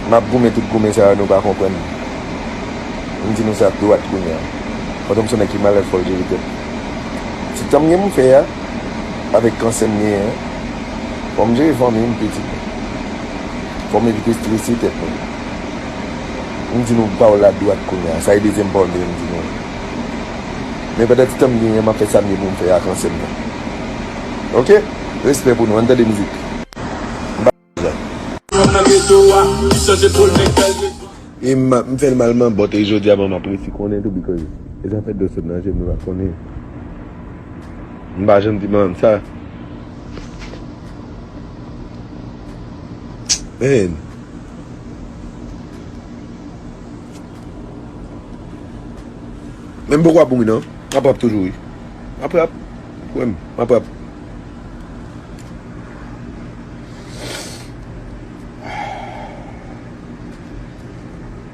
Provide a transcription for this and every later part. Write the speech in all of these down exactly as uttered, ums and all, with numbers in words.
M ap goumen tout goumen sa yo, nou pa konprann. M di nou sa dwat kounye a. Fantom se yon nèg ki malèz, fò l jere tèt. Ti tan m gen pou m fè a, avèk kansè m genyen an, fò m jere fanmi m, pitit mwen. Fò m evite estrese tèt mwen. M di nou pawòl la dwat kounye a. Sa e dezyèm pawòl m te vin di nou. Men pandan ti tan m genyen, m ap fè sa m gen pou m fè ak kansè m nan. Oke? Respè pou nou. Ann tande mizik. E m, m fè l mal, man, but e jodi a, man, m ap resi konnen tou, because e zafè dlo sot nan je m, nou pa konnen. M pa janm di manman m sa. Man. Men m poko ap mouri non. M ap rap toujou wi. M ap rap. Kwè m, m ap rap.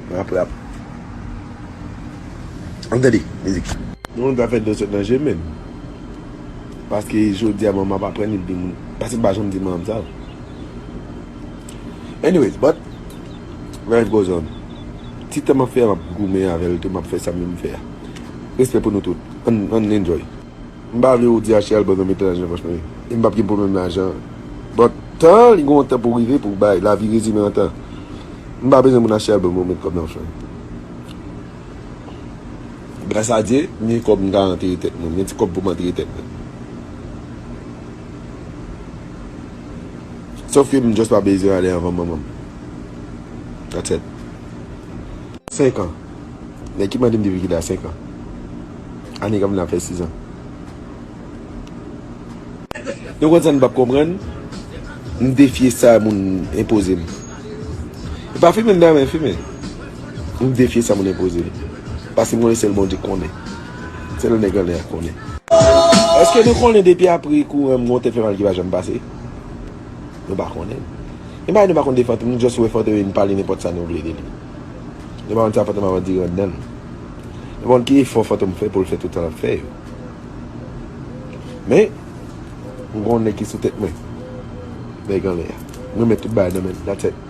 M ap rap. Ann tande mizik. Non, zafè dlo sot nan je m, men. Paske jodi a, man, m ap aprann li di moun. Paske m pa janm di manman m sa. Anyways, but life goes on. Ti tan m ap fè a, m ap goumen avè l tou, m ap fè sa m vle m fè a. Respè pou nou tout. Ann, ann enjoy. M pa vle ou di achte album nan mete lajan nan pòch mwen. E m p ap gen pwoblèm lajan. But tan, li gen yon tan pou rive, pou bay. Lavi rezime an tan. M pa bezwen moun achte album pou met kòb nan pòch mwen. Gras a Dye, m gen kòb m ka antere tèt mwen. M gen ti kòb pou m antere tèt mwen. Sòf ke m just pa bezwen ale anvan manman m. That's it. Senk an. Nèg ki mande m depi kilè a, senk an. Ane k ap vini ap fè sis an. Nou konn sa n p ap konprann? M defye sa moun enpoze m. E pa fimen m dayè, men fimen. M defye sa moun enpoze m. Paske m konnen sèl Bondye konnen. Sèl nèg anlè a konnen. Èske nou konnen depi apre kouran m gon tèt fè mal ki pa janm pase? Nou pa konnen. E bagay nou pa konn de Fantom, nou just wè Fantom e n pale nenpòt sa nou vle de li. Nou pa konn sa Fantom ap andire anndan l. Nou pa konn ki efò Fantom fè pou l fè tout sa l ap fè yo. Men, m gon nèg ki sou tèt mwen. Nèg anlè a. Mwen met tout bagay nan men l. That's it.